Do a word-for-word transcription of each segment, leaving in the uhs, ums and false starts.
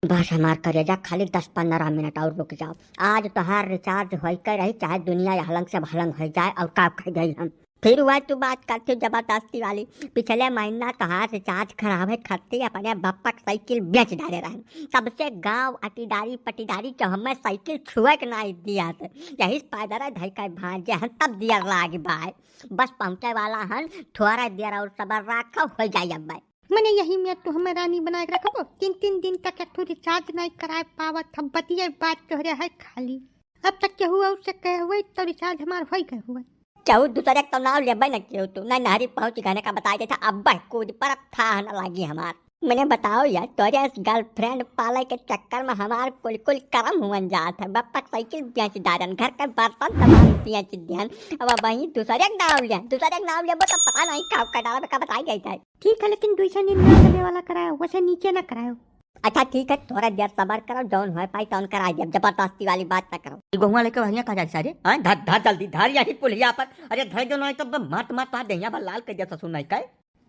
बस हमार करेजा, खाली दस पन्द्रह मिनट और रुक जाओ। आज तोहार रिचार्ज होई के रही, चाहे दुनिया हलंग से भलंग हो जाए। और का कह गई हम? फिर वह तू बात करती जबरदस्ती वाली। पिछले महीना तोहार रिचार्ज खराब है, खत्ती अपने बप्पक साइकिल बेच डाले रहन। तब से गांव अटीदारी पटीदारी के हमें साइकिल छुए के ना दिया थे। यही पैदल धई के भांजे हन, तब दियर लाग बाय। बस पहुंचे वाला हन, थोड़ा देर और सबर रखो, हो जाए अब। मने यही में तू हमें रानी बना के रखबो? तीन तीन दिन तक एक ठो रिचार्ज नहीं कराए पावत, हम बतिये बात तोहरे है खाली। अब तक केहू और से कहे हुए तो रिचार्ज हमार होई गए हुए। केहू दूसरे के तो नाव लेबे न केहू तू, नहीं नहरी पहुंच गने का बताई देता, अब कूद पर अब था न लागी हमार। मने बताओ यार, तोरे इस गर्लफ्रेंड पाले के चक्कर में हमार कुल कुल करम हुअन जात है। बप्पक साइकिल बेच डारन, घर के बर्तन सामान बेच दियन। अब वही दूसरे के नाव लिया, दूसरे के नाव लेबो तो पता नहीं का का डाला का बताई गई था। ठीक है, लेकिन दूसरे दिन ना लेवे वाला करायो, वैसे नीचे ना करायो। अच्छा ठीक है, थोड़ा देर सबर करो, जौन होए पाई तौन कराई देब, जबरदस्ती वाली बात ना करो। ई गोहुआ लेके वहिया कहाँ जाए सारे? हाँ, धर, धर जल्दी, धर यही पुलिया पर। अरे धर जो नहीं तो ब-, मात, मात, मात देहिया बा लाल कर दिया ससुर नहीं का।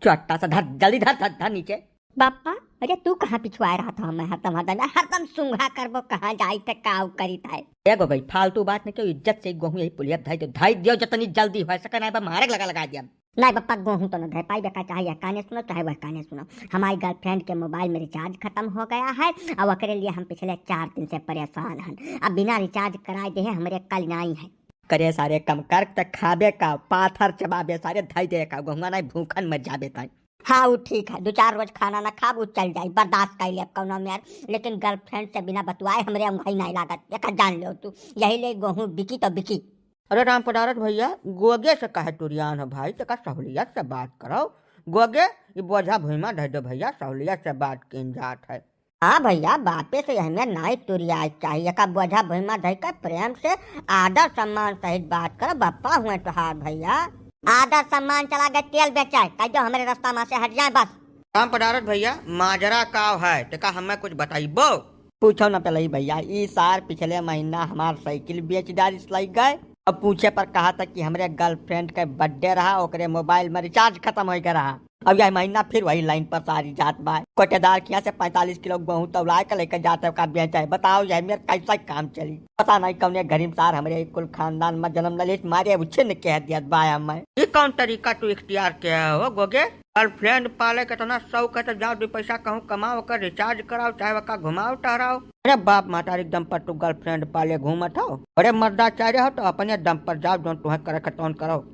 चट्टा सा धर, जल्दी धर, धर, धर नीचे। बापा, अरे तू कहाँ पिछुआए रहा था? मैं हरदम, हरदम, हरदम सूंघा करबो, कहाँ जाई थे, काऊ करी थे। ए गो गई, फालतू बात न क्यों, इज्जत से गोहूँ यही पुलिया धई दो, धई दियो, जतनी जल्दी हो सके, नहीं बा मारे लगा, लगा दिया। नहीं बापा, गोहूँ तो न धई पाई, बेका चाहे यह काने सुनो, चाहे वह काने सुनो। हमारी गर्लफ्रेंड के मोबाइल में रिचार्ज खत्म हो गया है, और ओकरे लिए हम पिछले चार दिन से परेशान हन। अब बिना रिचार्ज कराए देहे हमरे कल नाई है। करे सारे कम कर, त खाबे का, पाथर चबाबे सारे, धई दे का, गोहुआ नहीं भूखन मर जाबे ताई। हाँ, उ ठीक है, दो चार रोज खाना ना खाब, उ चल जाई, बर्दाश्त कर लेब कौनो मेर, लेकिन गर्लफ्रेंड से बिना बतुआए हमरे अंगई नहीं लागत, एका जान लो तू, यही ले गोहूँ बिकी तो बिकी। अरे राम पदारथ भैया, गोगे से काहे तुरियान है भाई, तेका सहूलियत से बात करो। गोगे, ई बोझा भुइमा धर दो भैया, सहूलियत से बात कीन जात है। हाँ भैया, बापे से यही में नाई तुरियाए चाहिए, का बोझा भुइमा धर के प्रेम से आदर सम्मान सहित बात करो, बप्पा हुए तोहार भैया। आदर सम्मान चला गए तेल बेचाए, कह दो हमरे रास्ता में से हट जाए बस। राम पदारथ भैया, माजरा का है, तेका हमें कुछ बताइबो? पूछो न पलई भैया, ई सार पिछले महीना हमार साइकिल बेच डारिस लई गए। अब पूछे पर कहा था कि हमरे गर्लफ्रेंड के बर्थडे रहा, ओकरे मोबाइल में रिचार्ज खत्म हो गया रहा। अब यह महीना फिर वही लाइन पर सारी जात बा। कोटेदार खिया से पैंतालीस किलो गोहूँ तौला के लेके जाते का बेचा है। बताओ यह मेर कैसा काम चली? पता नहीं कौने घड़ी में सार हमरे कुल खानदान में जन्म ले लेत, मारे उछिन्न कह दियत बा हमें। ये कौन तरीका तू इख्तियार किया हो गोगे? गर्लफ्रेंड पाले के इतना शौक है तो जाओ दो पैसा कहूँ कमाओ, ओकर रिचार्ज कराओ, चाहे ओका घुमाओ टहराओ। अरे बाप महतारी के दम पर तू गर्लफ्रेंड पाले घूमत हो? अरे मर्दा चाह रहे हो तो अपने दम पर जाओ, जौन तुम्हें करे के तौन करो।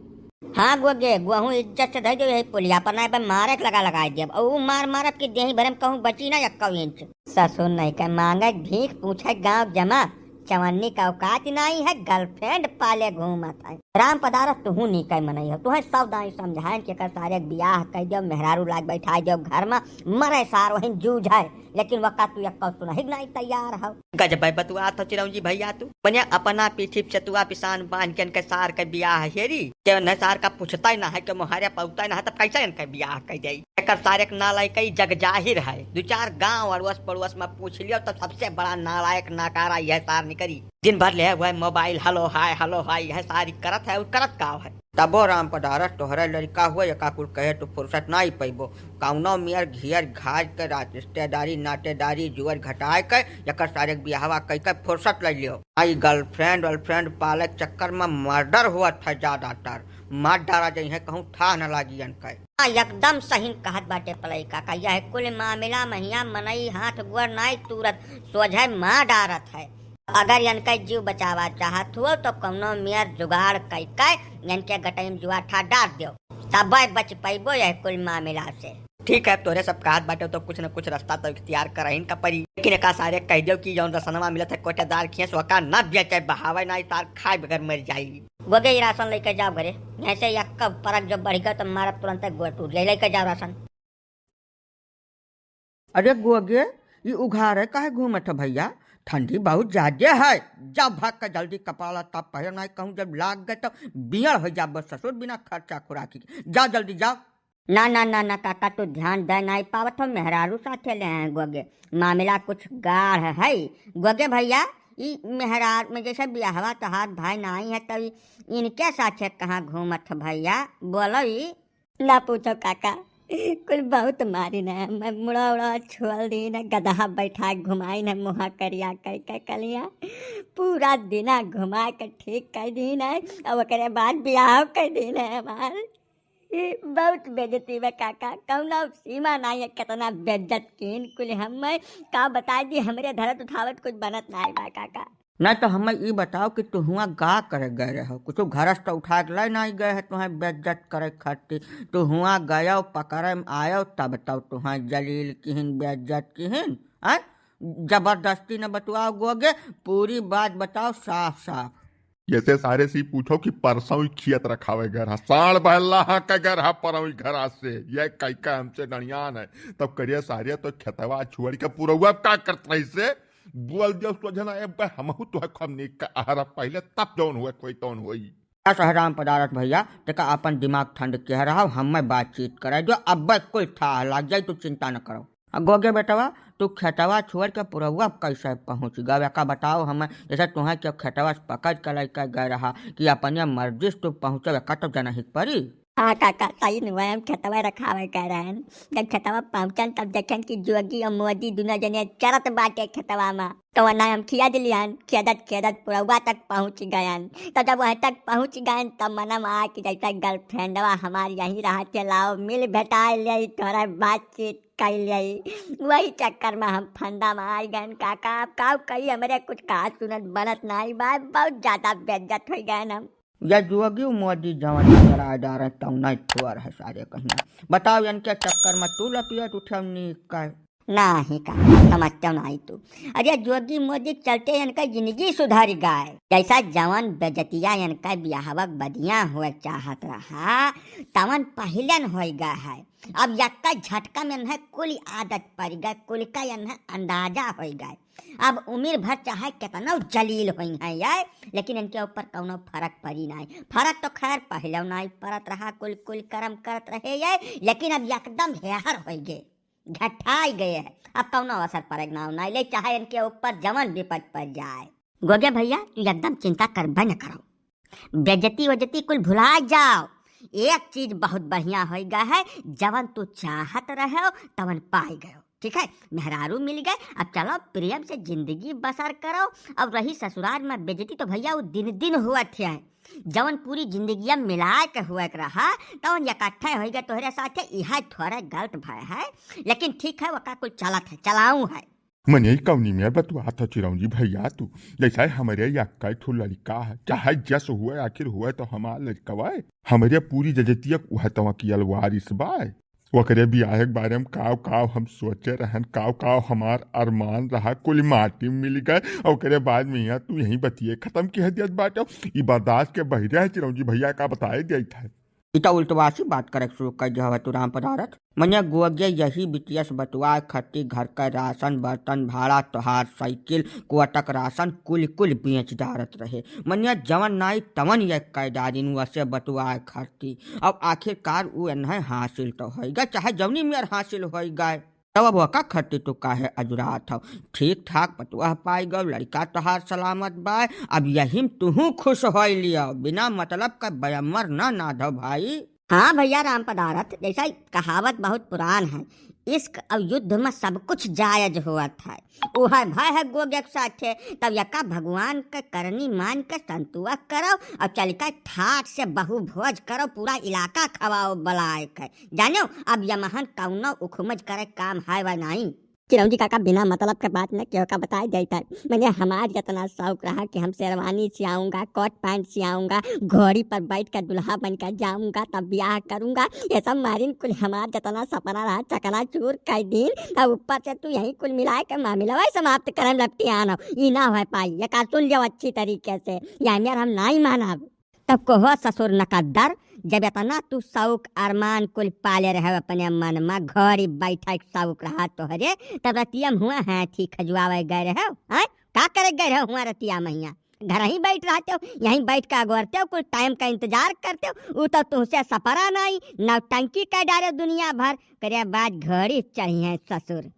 हाँ गोगे, गोहूँ इज्जत से धई दो यही पुलिया पर, नहीं बे मारे के लगा लगाई देब। और ऊ मार मारब कि देही भरे में कहूँ बची ना एक्को इंच। ससुर नहीं के मांगे भीख, पूछे गाँव जमा, चवन्नी का औकात नहीं है, गर्लफ्रेंड पाले घूमत है। राम पदारथ तुहू नहीं कह मनई हो, तुहें सब दाई समझाएन कि एकर सारे के बियाह कह दियो, मेहरारू लाग बैठा दियो घर में, मरे सार वहीं जूझ है। लेकिन वका तू एक्को सुनही के नाई तैयार हौ। गजबै बतुआत हो चिरौंजी भैया तू। मने अपना पीठी पे चतुआ पिसान बांध के इनके सार के बियाह हेरी। के उन्हें सार का पूछता ही ना है, के मोहारे पौता ही ना है, तब कैसे इनके बियाह कह जाई? एकर सारे के नालायक ई जग जाहिर है। दो चार गांव अड़ोस पड़ोस में पूछ लियो, तब सबसे बड़ा नालायक नाकारा यह सार निकरी। दिन भर ले हुए मोबाइल, हेलो हाय, हेलो हाय, यह सारी करत है और करत का है? तबो राम पदारथ तोहरे लड़का हुआ, एका कुल कहे तो फुर्सत ना ही पैबो। कौनो मियर घियर घाज के रात रिश्तेदारी नातेदारी जुअर घटाए के एकर सारे के बियाहवा कई के फुर्सत ले लियो। आई गर्लफ्रेंड वर्लफ्रेंड पाले के चक्कर में मर्डर हुआ था ज्यादातर। मार डारा जइहे कहूँ ठाह न लागी अनके। हाँ, एकदम सही कहत बाटे पलई काका, यह कुल मामला महिया मनई हाथ गोड़ नाई तूरत, सोझे मार डारत है। अगर इनके जीव बचावा चाहत हुओ तो कौनो मेर जुगाड़ कई के इनके गटई में जुआ ठा डार दियो, तबे बच पैबो यह कुल मामला से। ठीक है, तोरे सब कहत बाटे तो कुछ न कुछ रास्ता तो इख्तियार करहिन का पड़ी, लेकिन एका सारे कह दियो कि जौन रसनवा मिलत है कोटेदार खियस ओका ना बेचे बहावे ना तार खाए बगैर मर जाई। गोगे ई राशन लेके जाओ घरे, नहीं से यक्का परक जो बढ़ गया तो मारब तुरंत गोड़ टूट जाई। लेके जाओ राशन। अरे गोगे, ई उघारे काहे घूमत हो भैया? ठंडी बहुत ज्यादा है। जाओ भाग के जल्दी कपड़ा लत्ता पहन, नहीं कहूँ जब लाग गए तो बियड़ हो जाबो ससुर बिना खर्चा खुराकी के। जाओ जल्दी जाओ। ना, ना, ना, ना काका, तू ध्यान दे नहीं पावत हो, मेहरारू साथे ले हैं गोगे। मामला कुछ गाढ़ है। गोगे भैया, ई मेहरार में जैसे बियाहवा तोहार भाई नाई है, तो ई इनके साथे कहाँ घूमत हो भैया? बोलो ई। ना पूछो काका, कुल बहुत मारिन है, मैं मुड़ा उड़ा छोल दीन है, गदहा बैठा घुमाइन है, मुहा करिया कइ के कलिया, पूरा दिना घुमा के ठीक कइ दीन है, और ओकरे बाद बियाह कइ दीन है हमार। बहुत बेइज्जती बा काका, कौनो सीमा नाहीं है, कितना बेइज्जत कीन कुल हम। मैं का बताइ दी, हमरे धरत उठावत कुछ बनत नाहीं बा काका। नहीं तो हमें ई बताओ कि तू हुआं गा करे गए रहो, कुछ घर से तो उठा के ले नाहीं गए है तुम्हें बेइज्जत करे खातिर। तू हुआं गयो, पकड़े में आयो, तब तो तुम्हें जलील किहिन, बेइज्जत किहिन, हैं? जबरदस्ती न बतुआओ गोगे, पूरी बात बताओ साफ साफ। ऐसे सारे से पूछो कि परसों ही खियत रखावे घर हा, साढ़ बहला हा के घर हा परसों ही घरा से, ये कई का हमसे डणियान है। तब करिए सारे तो खेतवा छोड़ के पुरौआ का करत रही से, बोल दियो सोझना, ए बे, हमहू तो है खमनी का आहारा पहले, तब जौन हुए कोई तौन होई। बस है राम पदारथ भैया, तेका अपन दिमाग ठंड के रहा, हमें बातचीत करे जो, अब कुल थाह लग जाई, तू चिंता न करो। आ गोगे बेटवा, तू खेतवा छोड़ के पुरौआ कैसे पहुँच गए? का बताओ हमें, जैसे तुहें के खेतवा से पकड़ के लेके गए रहा कि अपने मर्जी से तू पहुँचे, का तो जनहित परी। हाँ काका, सही नुआ, हम खेतवा रखावे गए रहन। जब खेतवा पहुँचन तब देखन कि जोगी और मोदी दोनों जने चरत बाटे खेतवा में। तो वरना हम खिया दिलियन, खेदत खेदत पुरौआ तक पहुँच गयन। तो जब वहीं तक पहुँच गयन तब मना में आए कि जैसे गर्लफ्रेंडवा हमार यहीं रहा थे, लाओ मिल भेटाए ले, थोड़ा बातचीत कइ लेई। वही चक्कर में हम फंदा में आ गएन काका। अब काऊ कही, हमरे कुछ कहा सुनत बनत नाहीं बा, बहुत ज्यादा बेइज्जत होइ गएन हम। या जोगी मोदी जवन नजर आ जा रहे तौन थोर है सारे कहीं। बताओ इनके चक्कर में तू लपियत उठे नीक का? नाहीं काका, समझते नाहीं तू। अरे जोगी मोदी के चलते इनका जिंदगी सुधर गए। जैसा जवन बेइज्जतिया इनका बियाहवक बदिया हुए चाहत रहा, तवन पहिलन होइ गए है। अब यक्का झटका में इन्हें कुल आदत पड़ गए, कुल का इन्हें अंदाजा होइ गए। अब उम्र भर चाहे कितनो जलील होई हैं ये, लेकिन इनके ऊपर कौनो फर्क पड़ी नाहीं। फर्क तो खैर पहले नाहीं पड़त रहा, कुल कुल कर्म करत रहे ये, लेकिन अब एकदम हेहर होइ गए, घटाई गए है। अब कौनो असर पड़े नाव नाहीं ले, चाहे इनके ऊपर जवन विपद पड़ जाए। गोगे भैया, तू एकदम चिंता करबे न करो, बेइज्जती वज्जती कुल भुला जाओ। एक चीज बहुत बढ़िया होइ गए है, जवन तू चाहत रहे हो तवन पाई गयो। ठीक है, मेहरारू मिल गए, अब चलो प्रेम से जिंदगी बसर करो। अब रही ससुराल में बेइज्जती तो भैया वो दिन दिन हुआ थे, जवन पूरी जिंदगिया मिलाए के हुए के रहा तवन इकट्ठे होइ गए तोहरे साथे। यह थोड़ा गलत भय है, लेकिन ठीक है, वका कुल चलत है, चलाऊ है। मने ई कौनी में बतुआत हो चिरौंजी भैया तू, जैसे हमरे यक्का ठो लड़का है, चाहे जस हुए आखिर हुए तो हमार लड़कवा है। हमरे पूरी जजतिया उहे तवा कियल वारिस बा। ओकरे बियाहे के बारे में काव काव हम सोचे रहन, काव काव हमार अरमान रहा, कुल माटी मिल गए। ओकरे बाद में यहाँ तू यहीं बतिये खत्म कह दियत बाटो। ई बर्दाश्त के बहिरे है चिरौंजी भैया, का बताए देत है। ई त उल्टवासी बात करे शुरू कर दिया हवा तू राम पदारथ। मने गोगे यही बिटिया से बतुआ खट्टी घर का राशन बर्तन भाड़ा तोहार साइकिल कोटक राशन कुल कुल बेच डारत रहे। मने जवन नाई तवन ये कैदारिन वसे बतुआ खट्टी। अब आखिरकार उ एन्हे हासिल तो होई गए, चाहे जवनी मेर हासिल होई गए। तब अब ओका खट्टी तू काहे अजुरात हो? ठीक ठाक पतुआ पाई गो, लड़का तोहार सलामत बा। अब यही में तुहू खुश होई लियो, बिना मतलब का बयमर ना नाधो भाई। हाँ भैया राम पदारथ, जैसा कहावत बहुत पुरान है, इश्क और युद्ध में सब कुछ जायज होत है। उहे भय है गोगे के साथे, तब यका भगवान के करनी मान के संतोष करो और चल के ठाट से बहु भोज करो, पूरा इलाका खवाओ बलाए के। जानो, अब यमहन कौनो उखमज करे काम है वा नाई। चिरौंजी काका, बिना मतलब के बात न केहू का बताए जाइत है। मने हमार इतना शौक रहा कि हम शेरवानी सियाऊंगा, कोट पैंट सियाऊंगा, घोड़ी पर बैठ कर दुल्हा बन कर जाऊंगा, तब ब्याह करूंगा। ये सब मारिन कुल हमार जितना सपना रहा चकनाचूर कर दीन। तब ऊपर से तू यही कुल मिलाए के मामला वही समाप्त करे में लपटियान हो। ई ना हो पाई, ये का सुन लियो अच्छी तरीके से, या मेर हम नाई मानब। तब कहो ससुर नकद्दर, जब इतना तू शौक अरमान कुल पाले रहे अपने मन में, घोड़ी बैठक शौक रहा तोहरे, तब रतिया में हुआ हाथी खजुआवे गए रहे, हैं? का करे गए रहे हुआ रतिया में हियाँ? घर ही बैठ रहते हो, यहीं बैठ के अगोरते हो, कुल टाइम का इंतजार करते हो, उ तो तुमसे सपरा नहीं, नौटंकी कर डारे दुनिया भर, करे बाद घोड़ी चढ़ी है ससुर।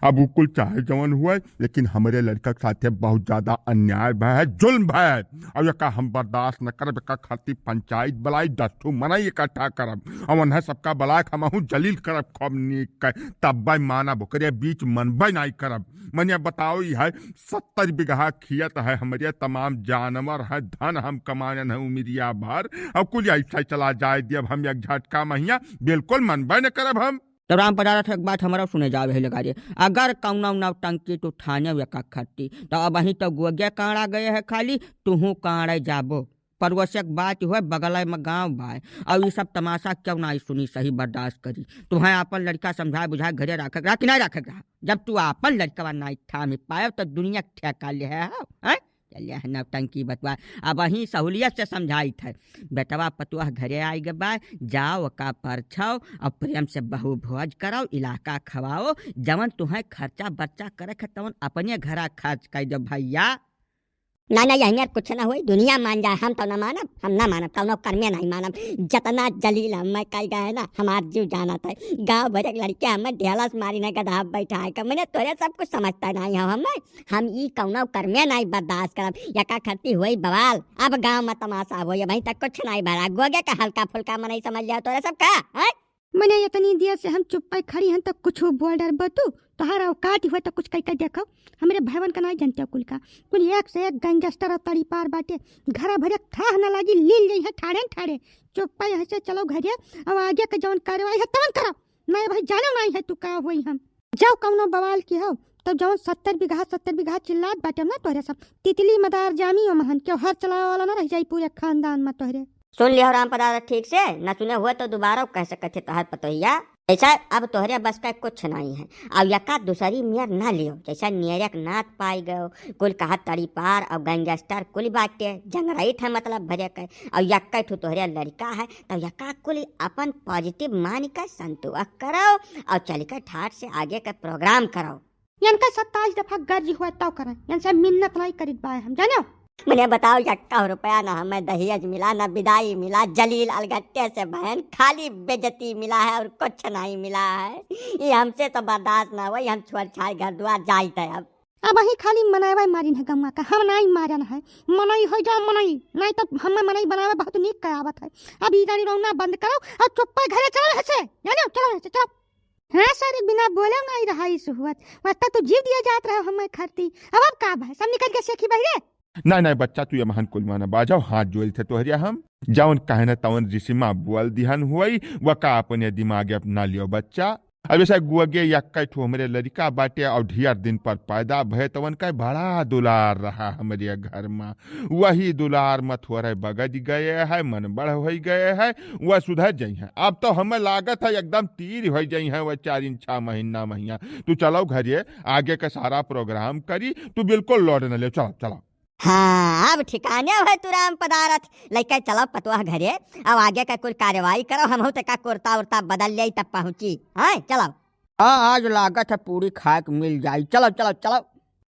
अब उ कुल चाहे जवन हुए, लेकिन हमरे लड़का के साथे बहुत ज्यादा अन्याय भय है, जुल्म भय है। अब एका हम बर्दाश्त न करब, एका खातिर पंचायत बुलाई, दस ठो मनई इकट्ठा करब, और उन्हें सबका बुलाए के हमहू जलील करब खूब नीक के, तब्बे मानब, ओकरे बीच मनबे नाई करब। मने बताओ, ई है सत्तर बीघा खेत है हमरे, तमाम जानवर है, धन हम कमायन है उमिरिया भर, और कुल ऐसा चला जाए दियब हम एक झटका महिया, बिल्कुल मनबे न करब हम। तो राम पदारथ, एक बात हमरा सुने जावे है लगा रे, अगर कौनो नौटंकी तू ठाने हुए का खट्टी, तो अब वहीं तो गोगे काड़ा गए है खाली, तुहू काड़े जाबो। पड़ोसिया के बात हुए, बगल में गाँव बाय, और ये सब तमाशा क्यों नाई सुनी, सही बर्दाश्त करी। तुम्हें आपन लड़का समझाए बुझाए घरे रखे रहा कि नहीं रखे रहा? जब तू आपन लड़कवा नाई थामे पाए तो दुनिया के ठेका ले है, हैं? चलिया है नौटंकी बतवा। अब वहीं सहूलियत से समझाइत है। बेटवा पतुआ घरे आई गे बा, जाओ ओका परछाओ और प्रेम से बहु भोज कराओ, इलाका खवाओ, जवन तुम्हें खर्चा बर्चा करे के तवन अपने घरा खर्च कर दो भैया। ना, ना, यहीं अब कुछ ना होई, दुनिया मान जाए, हम तो ना मानब, हम ना मानब, कौनो कर्मे नहीं मानब। जतना जलील हमें कई गए ना, हमार जीव जानत है। गाँव भर एक लड़के हमें ढेलस मारी ने गधा बैठा है, मने तोरे सब कुछ समझता नहीं हो हमें। हम ई कौनो कर्मे नहीं बर्दाश्त करब। एका खट्टी होई बवाल, अब गाँव में तमाशा होई। अबहीं तक कुछ नहीं भरा, गोगे का हल्का फुल्का मनई समझ लिया तोरे सब का, हैं? मने इतनी देर से हम चुप्पे खड़ी हन, त कुछ बोल डरबो तू? तोहार औकात हुए त कुछ कह के देखो। हमरे भयवन का नाई जनते कुल का, कुल एक से एक गैंगस्टर और तड़ीपार बाटे। घरा भरे थाह न लागी, लील गई है ठाड़े न ठाड़े। चुप्पे यहाँ से चलो घरे, अब आगे के जौन कार्रवाई है तवन करो। नहीं भाई, जानो नहीं है तू का होई हम। जाओ कौनो बवाल की हो, तब जौन सत्तर बीघा, सत्तर बीघा चिल्लात बाटे ना तोहरे सब, तितली मदार जामी ओ महन, क्यों हर चलावे वाला ना रह जाई पूरे खानदान में तोहरे। सुन लियो राम पदारथ ठीक से, न सुने हुए तो दोबारा कह सकत है तोहर पतोहिया। जैसा अब तोहरे बस का कुछ नहीं है। अब यका दूसरी मेर ना लियो, जैसा नियरक नाथ पाई गयो, कुल कहा तड़ीपार और गैंगस्टर कुल बाटे, जंगरैत है मतलब भरे के, और यक्का ठो तोहरे लड़का है, तो यका कुल अपन पॉजिटिव मान के संतोष करो और चल के ठाट से आगे का प्रोग्राम करो। इनका सत्ताईस दफा गर्ज हुआ तौ करें, इनसे मिन्नत नहीं करित बाय हम, जानो? मने बताओ, यक्का रुपया ना हमें दहेज मिला, ना विदाई मिला, जलील अलगट्टे से बहन, खाली बेइज्जती मिला है और कुछ नहीं मिला है। ये हमसे तो बर्दाश्त ना हुआ, ये हम छोड़ छाड़ घर दुआर जाइत है अब। अब वही खाली मनैवे मारिन है गौवा का, हम नहीं मारन है। मनई हो जाओ मनई, नहीं तो हमें मनई बनावे बहुत नीक करावत है। अब ई गाड़ी रोना बंद करो और चुप्पे घरे चलो यहाँ से, जानो, चलो यहाँ से, चलो। हाँ सर, बिना बोले नहीं रहा इस हुआ, वस्ता तो जीव दिया जात रहा हमें खरती। अब, अब का भाई, सब निकल के सेखी बहिरे। नहीं, नहीं बच्चा, तू ये महान कुल माना बाजाओ, हाथ जोड़ी थे तोहरिया हम। जौन कहे न तौन रिसिमा बोल दिहन हुई, वका अपने दिमागे अपना लियो बच्चा। अब ऐसा गोगे यक्का ठो हमरे लड़िका बाटे और ढेर दिन पर पैदा भये, तवन का बड़ा दुलार रहा हमरे घर में। वही दुलार में थोड़े बगज गए है, मन बढ़ होई गए है, वह सुधर जाई है। अब तो हमें लागत है एकदम तीर होई जाई है वह चार छह महीना महिया। तू चलो घरे, आगे का सारा प्रोग्राम करी, तू बिल्कुल load न ले, चलो, चलो। हाँ, अब ठिकाने है तू राम पदारथ, लेके चलो पतोह घरे, अब आगे का कुल कार्रवाई करो, हमहू तका कुर्ता उर्ता बदल ले तब पहुँची। हाँ, चलो। हाँ, आज लागत है पूरी खाए के मिल जाई। चलो, चलो, चलो।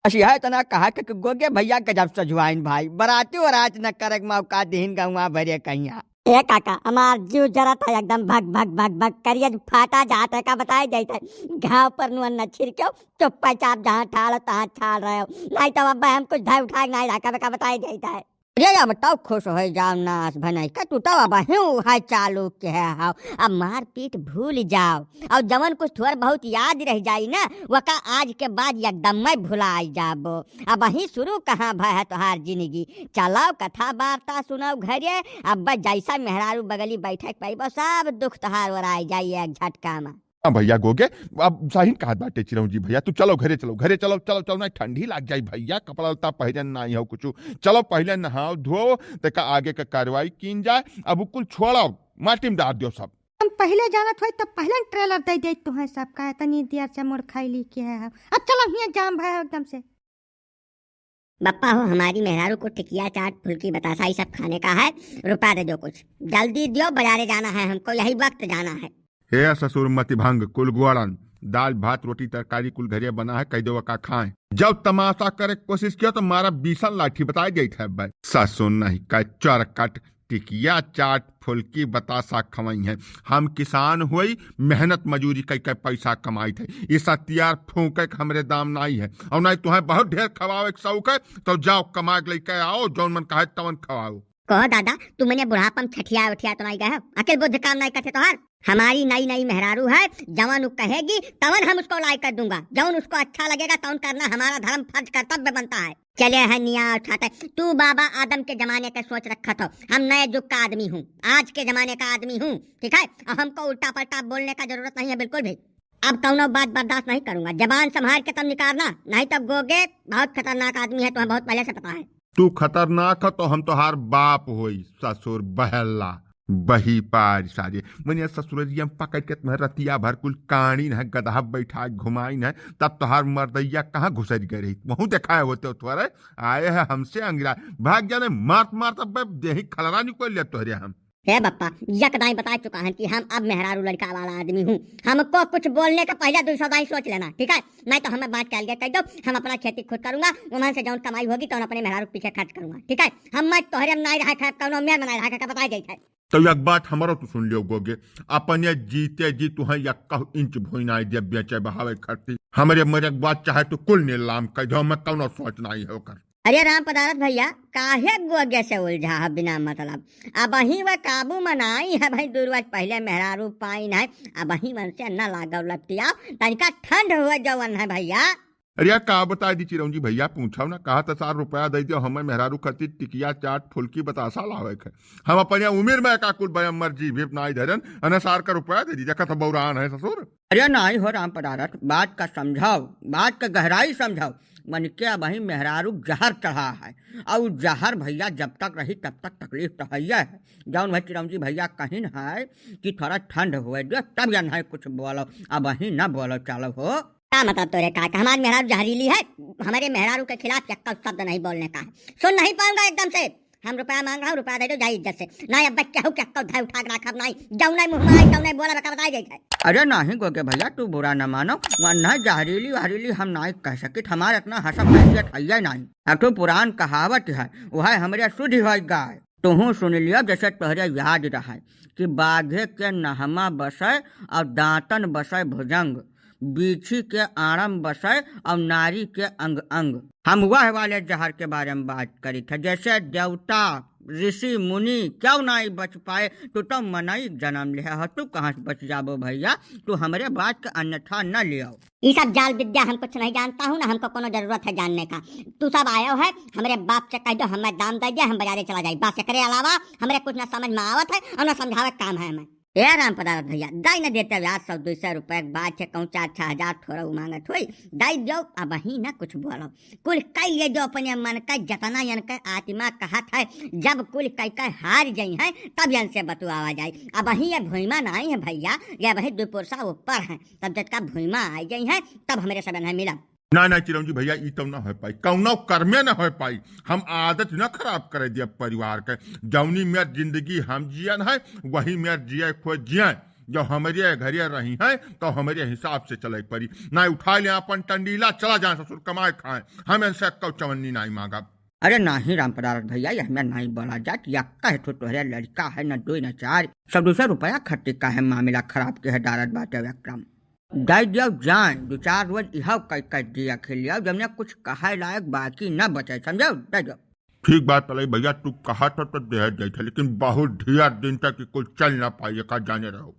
बस यह इतना कहा के कि गोगे भैया गजब सजुआइन भाई, बराती वरात न करे के मौका दिहिन गौवा भरे कहिया। ए काका, हमार जीव जरत है एकदम भग भग भग भग करिए फाटा जात है, का बताए जाइत है। घाव पर नुअन न छिड़क्यो, चुप्पे चाप जहाँ ठाड़ हो तहाँ ठाड़ रहे हो, नहीं तो अब हम कुछ धर उठा के नहीं रखा, का बताए जाइत है। अरे अब तौ खुश हो जाओ, नास भनई का टूटा अब हिउ है चालू के है हाव। अब मारपीट भूल जाओ और जवन कुछ थोड़ बहुत याद रह जाई ना, वका आज के बाद एकदम मैं भुलाई जाबो। अब ही शुरू कहाँ भय है तोहार जिंदगी। चलाओ कथा वार्ता सुनाओ घरे, अब जैसा मेहरारू बगली बैठे के पाइबो, सब दुख तोहार ओराई जाई एक झटका में। हाँ भैया गोगे, अब सही कहत बाटे चिरौंजी भैया, तू चलो घरे, चलो घरे, चलो, चलो, चलो, नहीं ठंडी लाग जाई भैया, कपड़ा लत्ता पहिरन नहीं हो कुछ, चलो पहले नहाओ धो, तेका आगे का कार्रवाई कीन जाए। अब उ कुल छोड़ो, माटी में डाल दियो सब। हम पहले जानत होई तब पहले ट्रेलर दे देत तुहें सबका, इतनी देर से मुड़ खैली के है हम। अब चलो हियाँ जाम भय है एकदम से। बप्पा हो, हमारी मेहरारू को टिकिया, चाट, फुल्की, बतासा, ये सब खाने का है। रुपया दे दो कुछ, जल्दी दियो, बाजारे जाना है हमको, यही वक्त जाना है। हे ससुर मतिभंग, कुल गोड़न, दाल, भात, रोटी, तरकारी कुल घरे बना है, कह दो का खाएं। जब तमाशा करे के कोशिश किया तो मारा बीसन लाठी, बताए गई थे भाई। ससुर नहीं का चरकट, टिकिया चाट फुल्की बतासा खवइहैं। हम किसान होई, मेहनत मजूरी कइ के पैसा कमाइत है। ई सतियार फूंके के हमरे दाम नाहीं है। अउर नाहीं तुहैं बहुत ढेर खवावे के शौक है, तो जाओ कमा के लइके आओ, जौन मन कहे तवन खवाओ। कहो दादा, तू मने बुढ़ापा में छठिया उठिया तो नाहीं गए हो? अकिल बुद्धि काम नाहीं करत है तोहार। हमारी नई नई मेहरारू है, जवन उ कहेगी तवन हम उसको लाइके दूंगा, जवन उसको अच्छा लगेगा तवन करना हमारा धर्म फर्ज कर्तव्य बनता है। चले है निया उठाते, तू बाबा आदम के जमाने के सोच रखत हो, हम नए युग का आदमी हूँ, आज के जमाने का आदमी हूँ, ठीक है? और हमको उल्टा पलटा बोलने का जरूरत नहीं है बिल्कुल भी। अब कौनो बात बर्दाश्त नहीं करूंगा, जबान संभाल के तब निकारना, नहीं तो गोगे बहुत खतरनाक आदमी है, तुम्हें बहुत पहले से पता है। तू खतरनाक है तो हम तोहार बाप होई, ससुर बहला, बही पार सारे। मने ससुररिया में पकड़ के तुम्हें रतिया भर कुल काड़ी न है, गदहा बैठा के घुमाई न है, तब तोहार मर्दैया कहाँ घुसर गए रही, वहूँ देखाए होते हो थोड़े। आए है हमसे अंगिरा, भाग जाने मारत मारत अब देही खलरा निकल लिया तोहरे हम। हे बप्पा, यक दाई बता चुका है कि हम अब मेहरारू लड़का वाला आदमी हूँ। हमको कुछ बोलने का पहले दुइ सौ दाई सोच लेना, ठीक है? नहीं तो हमें बात के अलगे कह दो, हम अपना खेती खुद करूंगा, वहां से जौन कमाई होगी तो अपने मेहरारू के पीछे खर्च करूंगा, ठीक है? हम मैं तोहरे में नाई रहा खाए, कौनो मेर में नाई रहा खाए, बता जाइत है। तो एक बात हमरो तो सुन लियो गोगे, अपने जीते जी तुहें एक इंच भूमि नाई दे बेचे बहावे खर्ची। हमरे मरे के बाद चाहे तू कुल नीलाम कर दो, हमें कौनो सोच नाई है ओकर। अरे राम पदारथ भैया, काहे गोगे से उलझा है बिना मतलब? अबहीं वह काबू में नाई है भाई, दू रोज पहले मेहरारू पाइन है, अबहीं मन से न लागल लपटियाओ, तनिका ठंड हुए जवन है भैया। अरे यार, का बताई दी चिरौंजी भैया, पूछो ना, कहा था सार रुपया दे दियो, हमें मेहरारू खातिर टिकिया चाट फुल्की बतासा लावे के। हम अपने उम्र में का कुल बया मर्जी भी अपना धरन, अने सार का रुपया दे दी, देखा था बौरान है ससुर। अरे नाई हो राम पदारथ, बात का समझाओ, बात का गहराई समझाओ। मन के अबहीं मेहरारू जहर चढ़ा है, और जहर भैया जब तक रही तब तक तकलीफ तो है ही है। जौन भाई चिरौंजी भैया कहिन है कि थोड़ा ठंड हुए दे, तब या नहीं कुछ बोलो, अबहीं न बोलो चालो हो। का मतलब तोरे का, का हमार मेहरारू जहरीली है? हमारे मेहरारू के खिलाफ यक्का शब्द नहीं बोलने का है। सुन नहीं पाऊंगा एकदम से। हम रुपया मांग रहा हूँ, रुपया दे दो, जाई इज्जत से। नहीं, अब केहू के यक्का धै उठा के रखब नहीं। जौने मुँह में आई, तौने बोला, बका बताई जाइत है। अरे नहीं गोगे भैया, तू बुरा न मानो, वरना जहरीली वहरीली हम नहीं कह सकित, हमार इतना हसब हैसियत है नहीं। अब तो पुरान कहावत है, वह हमरे सुधि होई गाय। तुहूँ सुन लियो, जैसे तोहरे याद रहे कि बाघे के नहमा बसै और दांतन बसै भुजंग, बीछी के आड़म बसै और नारी के अंग अंग। हम वह वाले जहर के बारे में बात करी थे, जैसे देवता, ऋषि, मुनि क्यों नाई बच पाए, तू तो मनई जन्म लिहे हो, तू कहाँ से बच जाबो भैया, तू हमरे बात के अन्यथा न लियो। ई सब जाल विद्या हम कुछ नहीं जानता हूँ, ना हमको कोनो जरूरत है जानने का। तू सब आयो है, हमरे बाप से कह दो, हमें दाम दे दे, हम बाजारे चला जाई। बस एकरे अलावा हमरे कुछ ना समझ में आवत है और ना समझावे के काम है हमें। ए राम पदारथ भैया, दाई न देते यार, सौ दुइ सौ रुपए के बात है, कहूँ चार छह हजार थोड़ा उ मांगत होई, दाई दियो, अबहीं ना कुछ बोलो। कुल कई ले दो अपने मन का, जतना यन के आत्मा कहत है, जब कुल कई के हार जाई है, तब यन से बतुआवा जाई। अबहीं ये भुइमा नाई है भैया, ये अबहीं दुइ पुरसा ऊपर है। तब जतका भुइमा आ जाई है, तब हमरे सबन है मिलब। ना, ना, चिरौंजी भैया, ई तो ना हो पाई, कौनो कर्मे ना हो पाई। हम आदत ना खराब करे दिया परिवार के। जौनी मेर जिंदगी हम जियन है, वही मेर जिए खोज जिए। जब हमरे घरे रही हैं, तो हमरे हिसाब से चले पड़ी। ना उठा ले अपन टंडीला, चला जाए ससुर कमाए खाए। हम इनसे कौ चवन्नी नाई मांगब। अरे नाही राम पदारथ भैया, यह में नाही बोला जात, यक्का है तो तोहरे लड़का है, न दो न चार, सब दुइ सौ रुपया खर्ची काहे मामला खराब के है डारत बाटे विक्रम। दे दियो जान, दो चार रोज इहाव कई कई दिया खिलियाव, जमने कुछ कहे लायक बाकी न बचे, समझो? दे दो। ठीक बात पलाई भैया, तू कहा था तो दे देते, लेकिन बहुत ढेर दिन तक कुल चल ना पाई, का जाने रहो।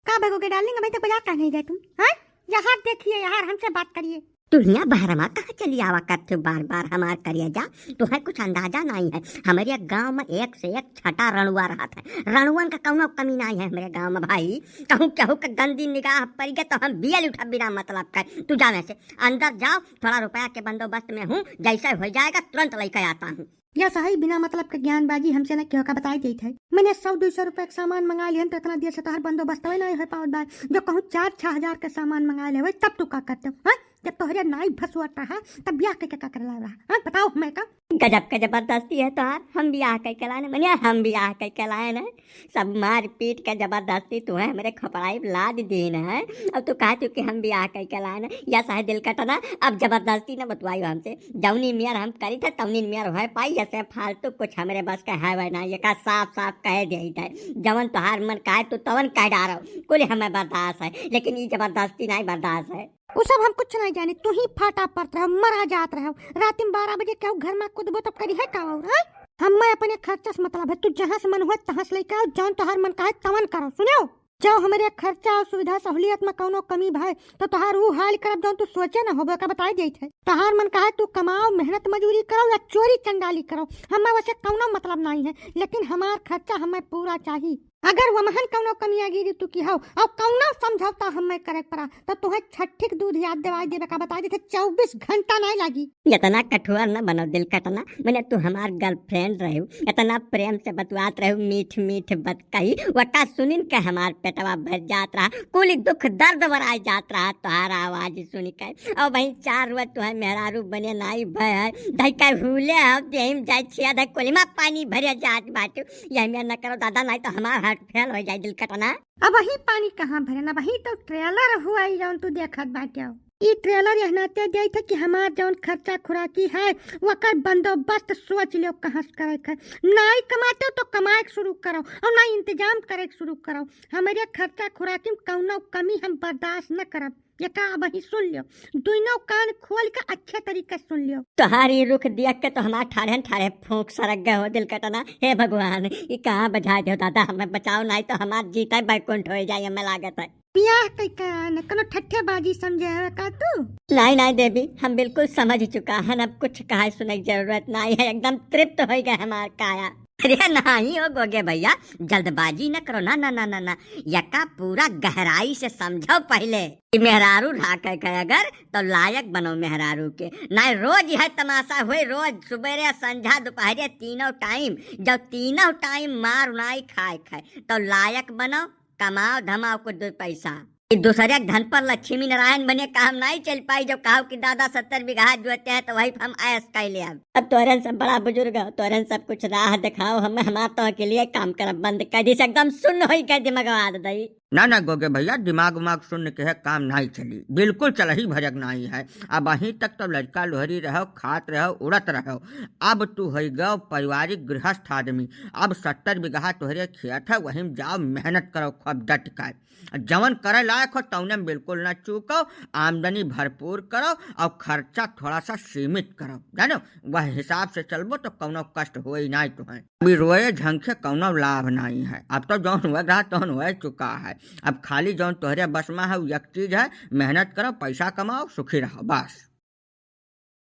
का बे गोगे डार्लिंग, अभी तक बाजार का नहीं गए तुम? हैं? यहाँ देखिए, यहाँ हमसे बात करिए। तू हियाँ बहरमा कहाँ चली आवा करते हो बार बार हमार करेजा? तुहे कुछ अंदाजा नाई है। हमरे गाँव में एक से एक छटा रणुआ रहत है। रणुअन का कौनो कमी नाई है हमरे गाँव में भाई। कहूँ केहू के गंदी निगाह पड़ गए तो हम बियल उठा बिना मतलब का। तू जावे से अंदर जाओ, थोड़ा रुपया के बंदोबस्त में हूँ, जैसे हो जाएगा तुरंत लेके आता हूँ। या सही बिना मतलब के ज्ञानबाजी हमसे न केहू का बताई देत है। मैंने सौ दुइ सौ रुपया के सामान मंगा लिहन तो इतना देर से तोहर बंदोबस्त नहीं हो पावत बा। जो कहूँ चार छह हजार के सामान मंगा ले तब तू का करते हो, हाँ? जब तोहरे नाई भसुआता है, तब ब्याह के का करे लाए रहा? हाँ, बताओ हमें का? गजब के जबरदस्ती है तोहार। हम ब्याह कइ के लाए न, मने हम ब्याह कइ के लाए न। सब मार पीट के जबरदस्ती तुहे हमरे खोपड़ाई पे लाद दीन है। अब तू कहत हो कि हम ब्याह कइ के लाए न, यस है दिल कटना। अब जबरदस्ती न बतवाई हमसे, जौनी मेर हम करी थे तौनी मेर होए पाई, यसे फालतू कुछ हमरे बस के है वह ना, ये का साफ साफ कह दे थे। जवन तोहार मन कहे तू तवन कह डारो, कुल हमें बर्दाश्त है, लेकिन ई जबरदस्ती नहीं बर्दाश्त है। उ सब हम कुछ नहीं जानी, तू ही फाटा परत रहो, मरा जात रहो। रात में बारह बजे केहू घर में कूदबो तब करी है का और, हाँ? हमें अपने खर्चा से मतलब है, तू जहाँ से मन हुआ तहाँ से लेके आओ, जौन तोहार मन कहे तवन करो, सुनो? जो हमरे खर्चा और सुविधा सहूलियत में कौनो कमी भय, तो तोहार ऊ हाल करब जौन तू सोचे न होबो का बताई देत है। तोहार मन कहे तू कमाओ, मेहनत मजूरी करो या चोरी चंडाली करो, हमें वैसे कौनो मतलब नहीं है, लेकिन हमार खर्चा हमें पूरा चाही। अगर वमहन कौनो कमियागिरी तू की हो और कौनो समझौता हमें करे पड़ा, तो तुहे छठी के दूध याद दिवाई देबे का बताई देत है, चउबीस घंटा नहीं लागी। इतना कठोर न बनो दिल कटना, मने तू हमार गर्लफ्रेंड रहू, इतना प्रेम से बतुआत रहू, मीठ मीठ बात कही, वका सुनिन के हमार पेटवा भर जात रहा, कुल दुख दर्द वराई जात रहा तोहार आवाज सुन के। और वही चार रोज तुहे मेहरारू बने नाई भय है, धई के हुले हम देहिम जाए छिया, धई कोलिमा पानी भरे जात बाटू। यह मेर न करो दादा, नहीं तो हमार हार्ट फेल हो जाए दिल कटना। अब वही पानी कहाँ भरे ना, वही तो ट्रेलर हुआ ही जौन तू देखत बाटे। ई ट्रेलर यह नाते देत है कि हमार जौन खर्चा खुराकी है, वकर बंदोबस्त सोच लियो कहाँ से करे के है। नाई कमाते हो तो कमाए के शुरू करो और ना इंतजाम करे के शुरू करो। हमरे खर्चा खुराकी में कौनो कमी हम बर्दाश्त न करब। ये का अब ही सुन लियो, दोनों कान खोल के अच्छे तरीके से सुन लियो। तोहार ई रुख देख के तो हमार ठाढ़े ठाढ़े फूंक सरक गए हो दिल कटना। हे भगवान, ई कहाँ बझा दो दादा, हमें बचाओ, नहीं तो हमार जीते बैकुंठ हो जाए, हमें लागत है। बियाह कई का न कोनो ठट्ठेबाजी समझे हवे का तू? नहीं, नहीं देवी, हम बिल्कुल समझ चुका है, अब कुछ कहे सुने की जरूरत नहीं है, एकदम तृप्त हो गए हमार काया। अरे नहीं हो गोगे भैया, जल्दबाजी न करो ना, ना, ना, ना, ना, यका पूरा गहराई से समझो पहले। कि मेहरारू राखे के अगर तो लायक बनो मेहरारू के, नहीं रोज यह तमाशा होई, रोज सुबेरे संझा दोपहरे तीनों टाइम, जब तीनों टाइम मार उनाई खाए खाए तो लायक बनो, कमाओ धमाओ कुछ दो पैसा। ई दूसरे के धन पर लक्ष्मी नारायण बने काम नहीं चल पाई। जब कहो कि दादा सत्तर बीघा जोते हैं तो वही हम ऐश कर ले। अब अब तोरन सब बड़ा बुजुर्ग हो, तोरन सब कुछ राह दिखाओ, हम हमार तो के लिए काम करब बंद कर दी, एकदम सुन्न होई के दिमाग आद दई। ना ना गोगे भैया, दिमाग उमाग सुन्न के है काम नहीं चली, बिल्कुल चलही भजक नहीं है। अब अहीं तक तो लड़का लोहरी रहो, खात रहो, उड़त रहो। अब तू होई गयो पारिवारिक गृहस्थ आदमी। अब सत्तर बीघा तोहरे खेत है, वहीं में जाओ मेहनत करो खूब डट कर। जवन करे लायक हो तौने में बिल्कुल ना चूको, आमदनी भरपूर करो और खर्चा थोड़ा सा सीमित करो, जानो वह हिसाब से चलबो तो कौनो कष्ट होई नाई तुहें। अभी रोए झंखे कौनो लाभ नाई है, अब तो जौन हुआ रहा तौन हो चुका है। अब खाली जौन तोहरे बस में है उ एक चीज है, मेहनत करो, पैसा कमाओ, सुखी रहो, बस।